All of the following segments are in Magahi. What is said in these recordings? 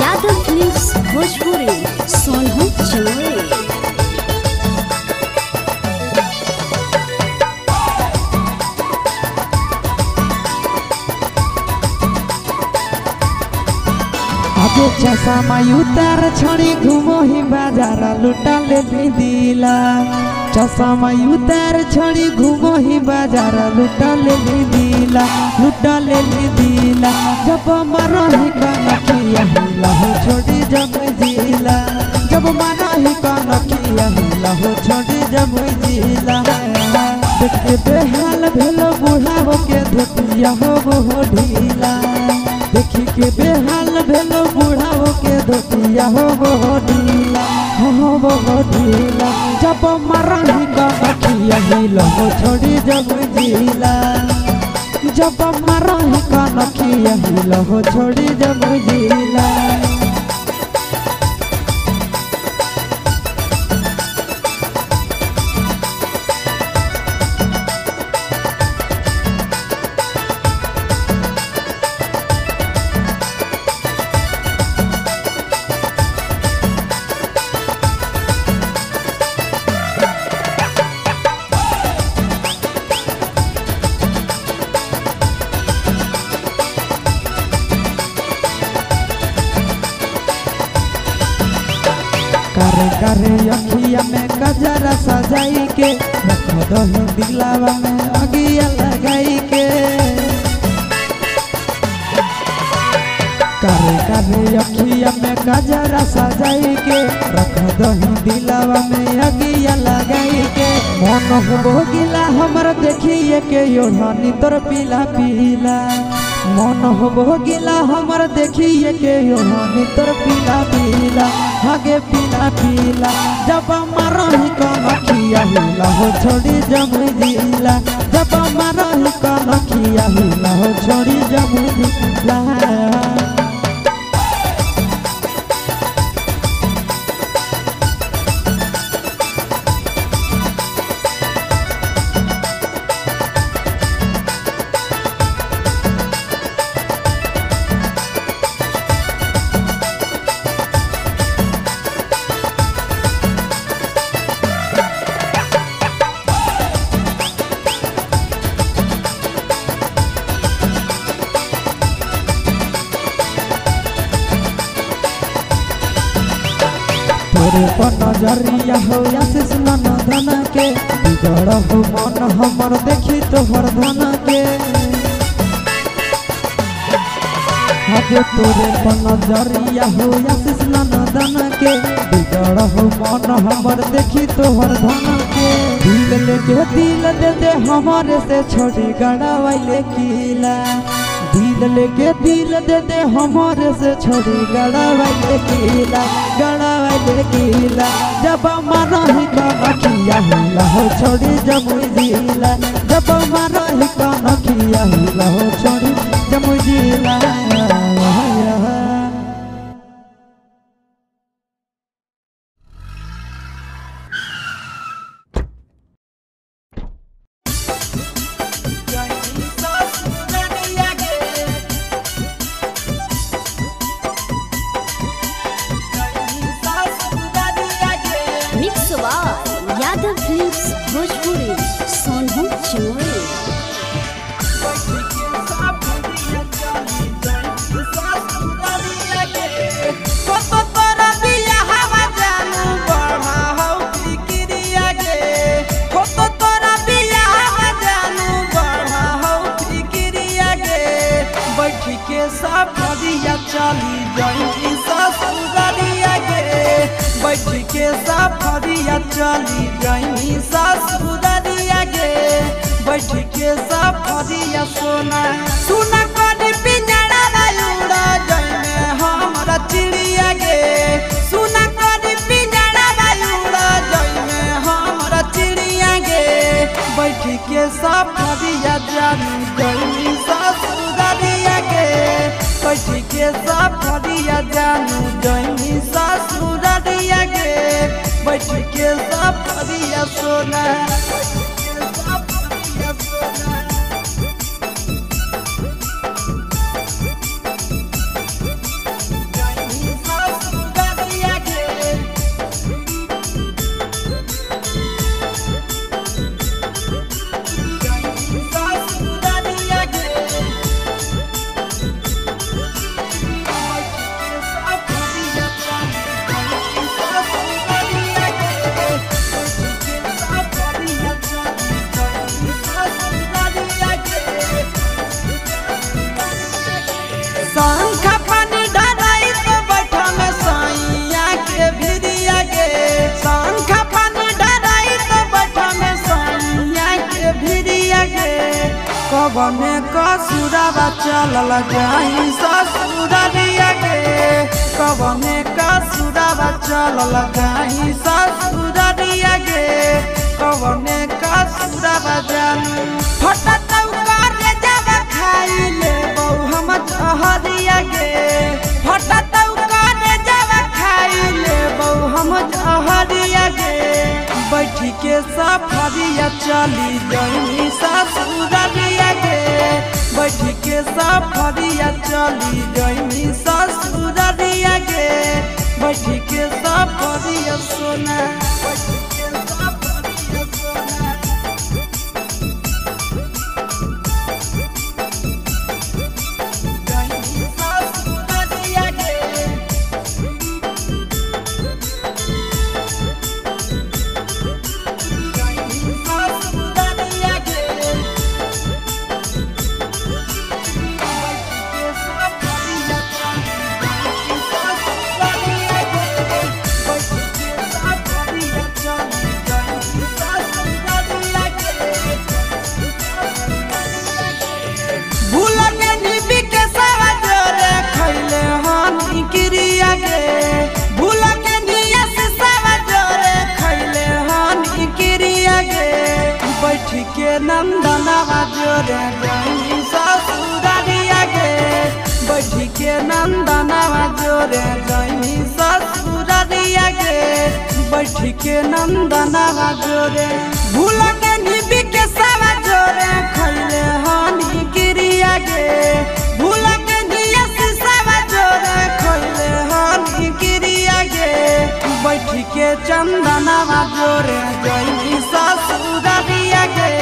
Yadav films Bhojpuri Sonu Jamui. आगे चश्मा उतार छोड़ी घूमो ही बाजार लुटा ले दिला। चश्मा उतार छोड़ी घूमो ही बाजार लुटा ले दिला, लुटा ले दिला। जब मरही कनखिया हिला हो छोड़ी जब जिला, जब मरही कनखिया हिला हो छोड़ी जब जिला। देख के बेहाल भेलो बूढ़ा हो के धोतिया हो वो ढीला। देखी के बेहाल भेलो बूढ़ा हो के धोतिया हो वो ढीला, हो वो ढीला। जब मरही कनखिया हिला हो छोड़ी जब जिला, जब मरही कनखिया हिला हो छोड़ी जब जिला। करे करे अखिया में कजरा सजाई के रख दो दिलावा में अगिया लगाई के। करे करे अखिया में कजरा सजाई के रख दो दिलावा में अगिया लगाई के। मन हो गिला हमर देखिए के ओढ़नी तोर पीला पीला। मन हो गिला हमर देखिए के ओढ़नी तोर पीला पीला, आगे पीला पीला। जब मरही कनखिया हिला हो छोड़ी जब जिला, जब मरही कनखिया हिला हो छोड़ी जब जिला। तोरे पर नजरिया हो आशीष नंदन के, बिगड़ हो मन हमर देखी तोहर धन के। आगे तोरे पर नजरिया हो आशीष नंदन के, बिगड़ हो मन हमर देखी तोहर धन के। दिल लेके दिल दे दे हमारे से छोड़ी गड़ावैले कीला। दिल लेके दिल दे दे हमारे से छोड़ी गड़ावैले कीला, गड़ावैले कीला। जब मरही कनखिया हिला हो छोड़ी जमुई जिला, जब मरही कनखिया हिला हो छोड़ी जमुई जिला। सफरिया चली जइनी ससुररिया गे बैठ के सफरिया सोना सुना करी पिंजरा उड़ा जइने हमरा चिड़िया गे सुना करी पिंजरा उड़ा जइने हमरा चिड़िया गे बैठ के सफरिया जानू जइनी ससुररिया गे बैठ के सफरिया जानू जइनी ससुररिया गे बैठ के सफरिया सोना। शंखा पानी डराई तो बैठा में सैया के भिरिया गे शंखा पानी डराई तो बैठा में सैया के भिरिया गे कवने कसुरवा चलल जाई ससुररिया गे कवने कसुरवा चलल जाई ससुररिया गे कवने कसुरवा जानू फटत रे जावा खाई ले हम जहरिया गे फटत रे जावा खाई ले बहु हम जहरिया गे बैठ के सफरिया चली जइनी ससुररिया गे बैठ के सफरिया चली जइनी ससुररिया गे बैठ के सफरिया सोना। के नंदनवा जोरे जइनी ससुररिया गे बैठ के नंदनवा जोरे जइनी ससुररिया गे बैठ के नंदनवा जोरे भूल के निबी के सावा जोरे खैले हानि क्रिया गे भूल के निया से सावा जोरे खैले हानि क्रिया गे बैठ के चंदनवा जोरे जइनी ससुररिया गे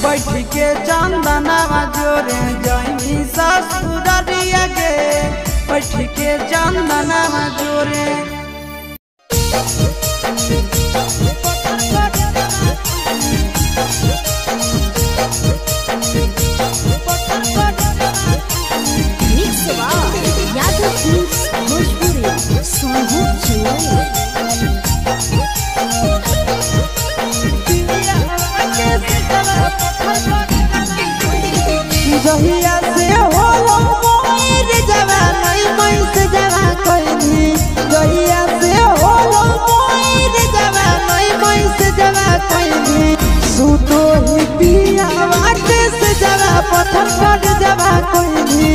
बैठ के चंदनवा जोरे जइनी ससुररिया गे बैठ के चंदनवा जोरे। Mix by Yadav films Bhojpuri Sonu Jamui. जहिया से होलो मोर जवानी मैं से जवा कोइनी जहिया से होलो मोर जवानी मैं से जवा कोइनी सुतो ही पियावा के से जवा पत्थर पर जवा कोइनी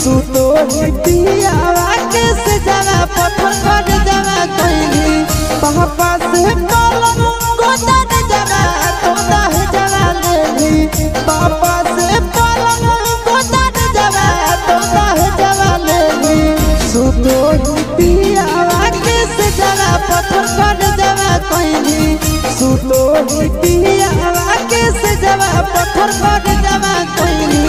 सुतो ही पियावा के से जवा पत्थर पर जवा कोइनी पापा से कलम गोदन जवा तो ना जवा लेनी पापा से पत्थर पर जवा कोइनी सुतो ही पियावा के से जवा पत्थर पर जवा कोइनी।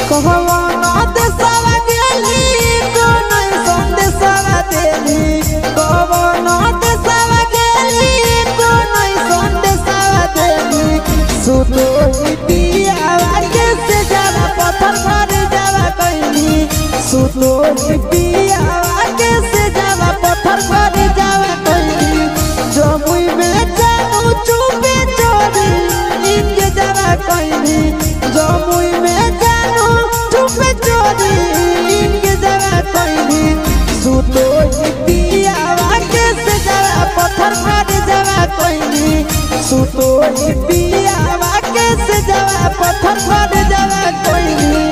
कहवा सुतो पिया के से जावा पत्थर पर जावा कोइनी जमुई में जानू चुपे चोरी इनके जावा कोइनी जमुई में जानू चुपे चोरी इनके जावा कोइनी सुतो पिया के से जावा पत्थर पर जावा कोइनी सुतो पिया के से जावा पत्थर पर जावा कोइनी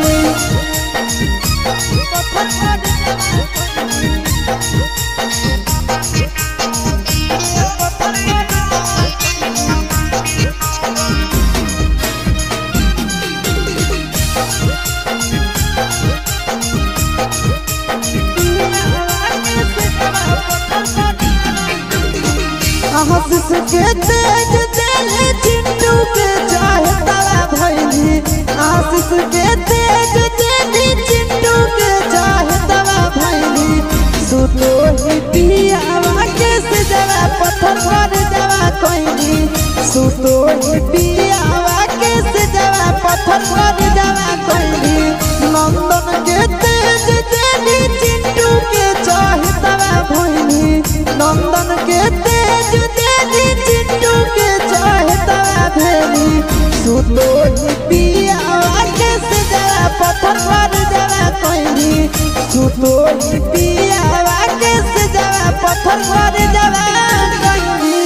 हंस के तेज दिल चिंटू के चाहता भैली आशीष के तेज दिल चिंटू के चाहता भैली सुतो पिया के से जावा पत्थर पर जावा कोइनी सुतो पिया के से जावा पत्थर पर जावा कोइनी नंदन के तेज दिल चिंटू के चाहता भैली नंदन के तेज दिल चिंटू के चाहता भैली सुतो पिया के से जावा पत्थर पर जावा कोइनी सुतो पिया के से जावा पत्थर पर जावा कोइनी।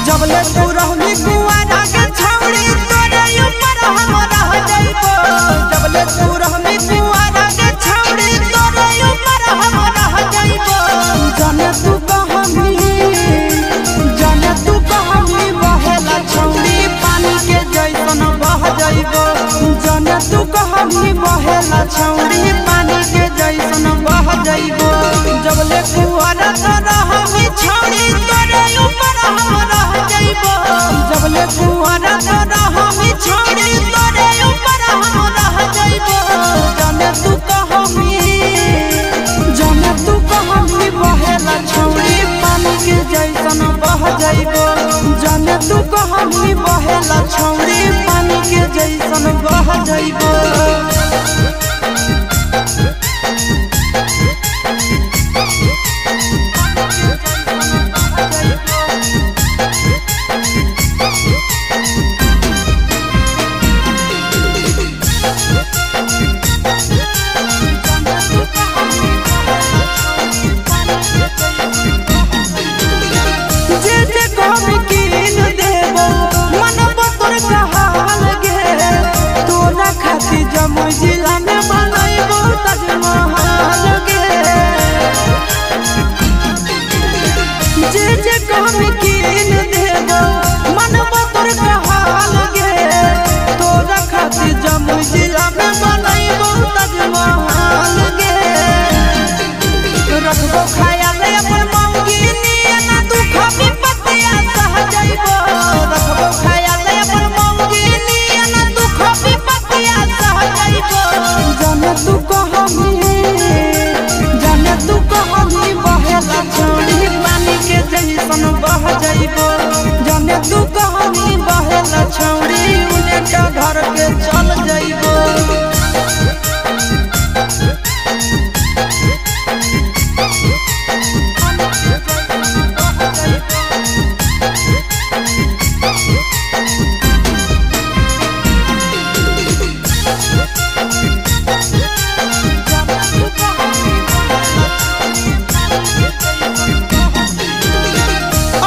जबले तू रहली कुआरा के छौड़ी तोरे ऊपर हम रह जइबो जबले तू रहली कुआरा के छौड़ी तोरे ऊपर हम रह जइबो जाने तू कहमी जाने तू कहमी बहेला छौड़ी पानी के जैसन बह जइबो जाने तू कहमी बहेला छौड़ी पानी के जैसन बह जइबो जबले कुआरा के रहली छौड़ी तोरे ऊपर हम रह जइबो जबले कुआरा के रहली छौड़ी तोरे ऊपर हम रह जइबो जाने तू कहमी जाने तू कहमी बहेला छौड़ी पानी के जैसन बह जइबो जाने तू कहमी बहेला छौड़ी पानी के जैसन बह जइबो। जे जे कहबी कीन देबो मनबो तोर कहाल गे तोरा खातिर जमुई जिला में बनैबो ताजमहल गे जे जे कहबी कीन देबो मनबो तोर कहाल गे तोरा खातिर जमुई जिला में बनैबो ताजमहल गे रखबो ख्याल अपन मौगी नियन दुख विपत्तिया सह जइबो रखबो ख्याल अपन मौगी नियन दुख विपत्तिया सह जइबो जाने तू कहमी जाने तू कहमी बहेला छौड़ी पानी के जैसन बह जइबो जाने तू कहमी बहेला छौड़ी उने का घर के चल जइबो।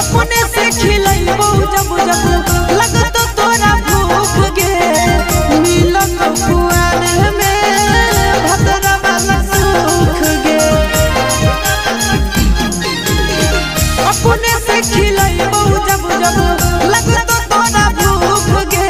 अपने से खिलैबो जब जब लगत तोरा भूख गे मिलत कुआर में भद्रा वाला सुख गे अपने से खिलैबो जब जब लगत तोरा भूख गे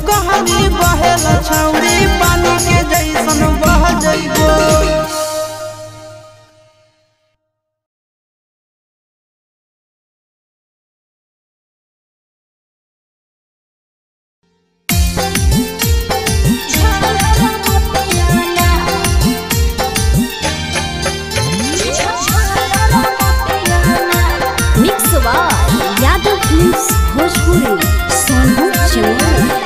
गहरी बहेला छौरी पानी के जैसन बह जइबो। यादव फिल्म्स भोजपुरी सोनू चौहान।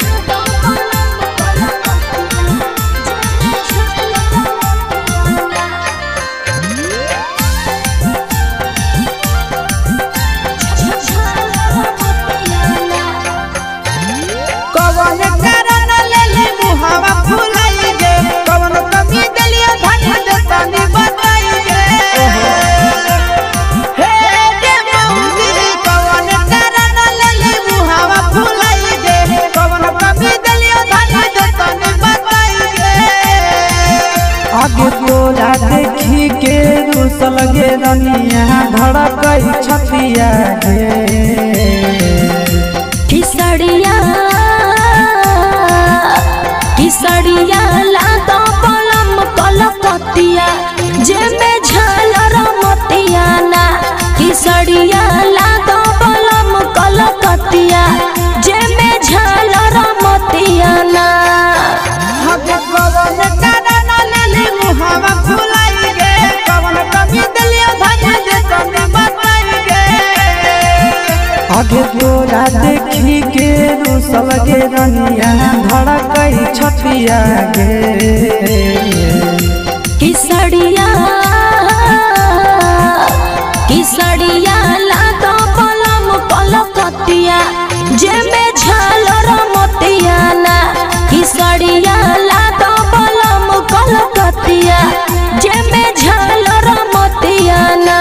कवन कारण लेले मुहावा फुलाई गे, कवन कमी देलियो धन देतानी बताई गे। हे गे मौसी कवन कारण लेले मुहावा फुलाई गे, कवन कमी देलियो धन देतानी बताई गे। आगे तोरा देखी के रूसल गे रनिया धड़कई छतिया गे। किसड़िया किसड़िया लादा पलम कलकतिया जेमे झालर मोतिया ना। किसड़िया लादा पलम कलकतिया जेमे झालर मोतिया ना। हगे कवन कारण लेले मुहावा फुलाई गे, कवन कमी देलियो धन देतानी बताई गे। आगे तोरा देखी के रूसल गे रनिया धड़कई छतिया गे। किसड़िया किसड़िया लादा पलम कलकतिया जेमे झालर मोतिया ना। किसड़िया लादा पलम कलकतिया जेमे झालर मोतिया ना।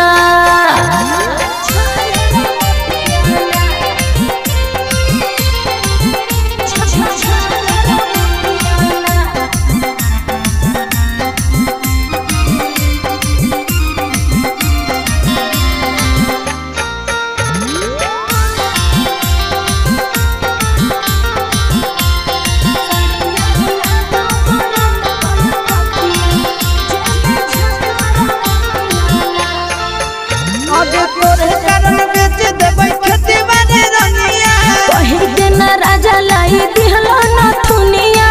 आगे तोरे कारण बेच देबै खेती बारे रनिया, कही के ना राजा लाई दिहलो नथुनिया।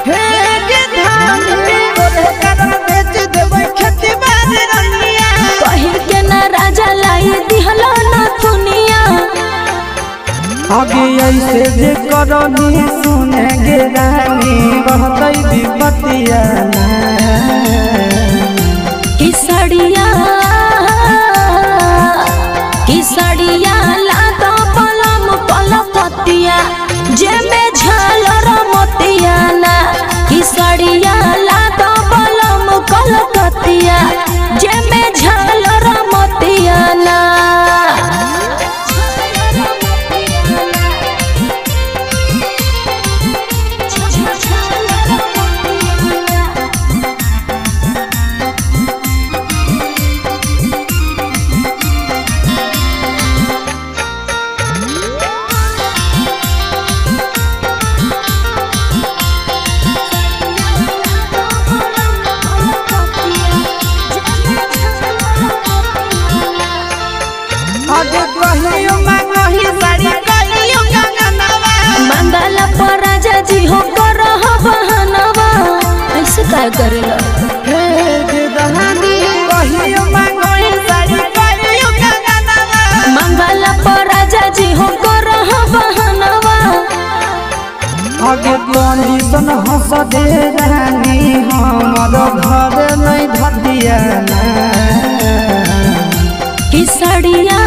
हे गे धान तोरे कारण बेच देबै खेती बारे रनिया, कही के ना राजा लाई दिहलो नथुनिया। आगे ऐसे जे करनी सुने गे रानी बहतई विपतिया ना। किसड़िया किसड़िया लादा पलम कलकतिया जेमे झालर मोतिया ना। किसड़िया लादा पलम कलकतिया जेमे झालर मोतिया ना। आगे कहियो मांगही साड़ी कहियो कंगनवा, मंगला पर राजा जी हो करह बहनवा। ऐसे काय करेला हे गे दहानी कहियो मांगही साड़ी कहियो कंगनवा, मंगला पर राजा जी हो करह बहनवा। आगे तोनी सन हंस दे रानी हमर घर नहीं धतिया ना। किसड़िया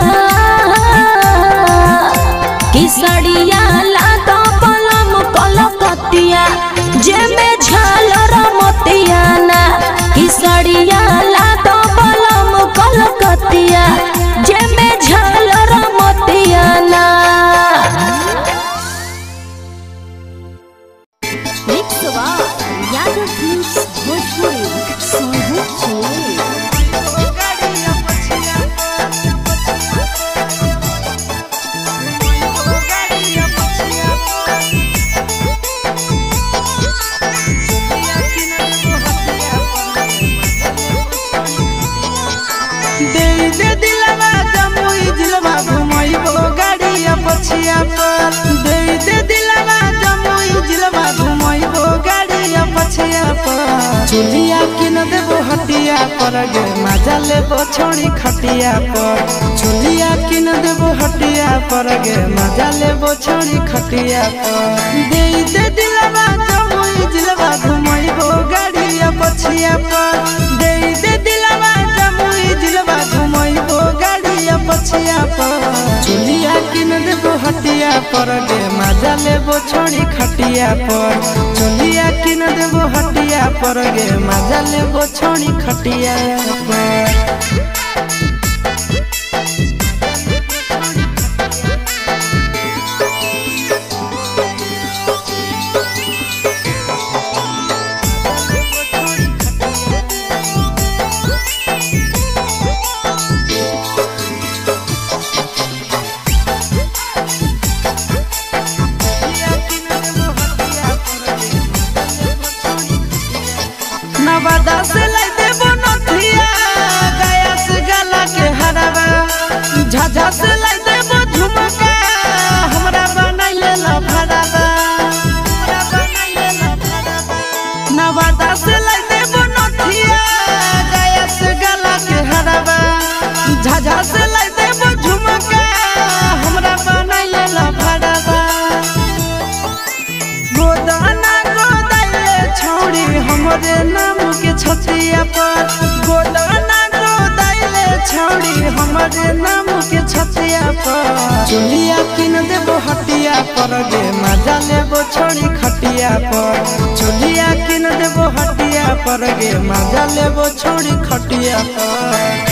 किसड़िया लादा पलम कलकतिया जेमे झालर मोतिया ना। किसड़िया लादा पलम कलकतिया जेमे झालर मोतिया ना। Mix Yadav films Bhojpuri Sonu Chauhan. गाड़िया पछिया। चोलिया किन देबो हटिया पर गे मजा लेबो छोड़ी खटिया पर। चोलिया किन देबो हटिया पर गे मजा लेबो छोड़ी खटिया पर। दे दे दिलवा जमुई जिलवा घुमैबो गाड़िया पछिया पर। दे दे दिलवा जमुई जिलवा घुमैबो गाड़िया पछिया पर। चोलिया किन देबो हटिया पर गे मजा लेबो छोड़ी खटिया पर। चोलिया किन देबो हटिया पर गे मजा लेबो छोड़ी खटिया पर। नवादा से लाई देबो नथिया गया से गला के हरावा। झाझा से लाई देबो झुमका हमरा बनाइले लफड़ावा। नवादा से लाई देबो नथिया गया से गला के हरावा। झाझा से लाई देबो झुमका हमरा बनाइले लफड़ावा। गोदाना गोदाइले छौड़ी हमरे नाम के छतिया पर। गोदाना गोदाइले छौड़ी हमरे नाम के छतिया पर। चोलिया किन देबो हटिया पर गे मजा लेबो छोड़ी खटिया पर। चोलिया किन देबो हटिया पर गे मजा लेबो छोड़ी खटिया पर।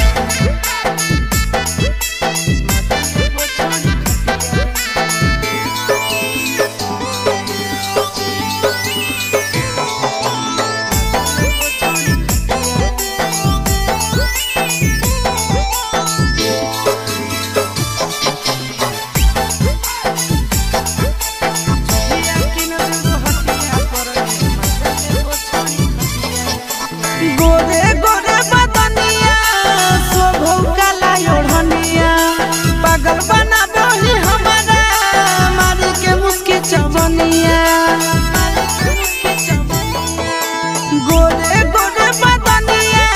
गोरे गोरे बदनिया शोभो काला ओढ़निया पागल बनाबो हमारा मारी के मुस्की चवनिया। गोरे गोरे बदनिया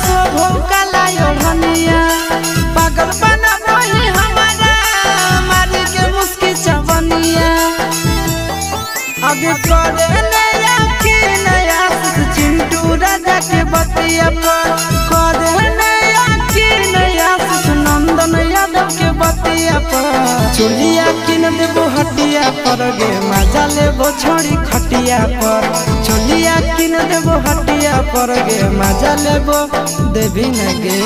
शोभो काला ओढ़निया पागल बनाबो हमारा मारी के मुस्की चवनिया। आगे करे नया के नया चिंटू राजा के बतिया पर। करे नया के नया नंदन यादव के बतिया पर। चोलिया किन देबो हटिया पर गे मजा लेबो छोड़ी खटिया पर। चोलिया किन देबो हटिया पर गे मजा लेबो देवी न गे।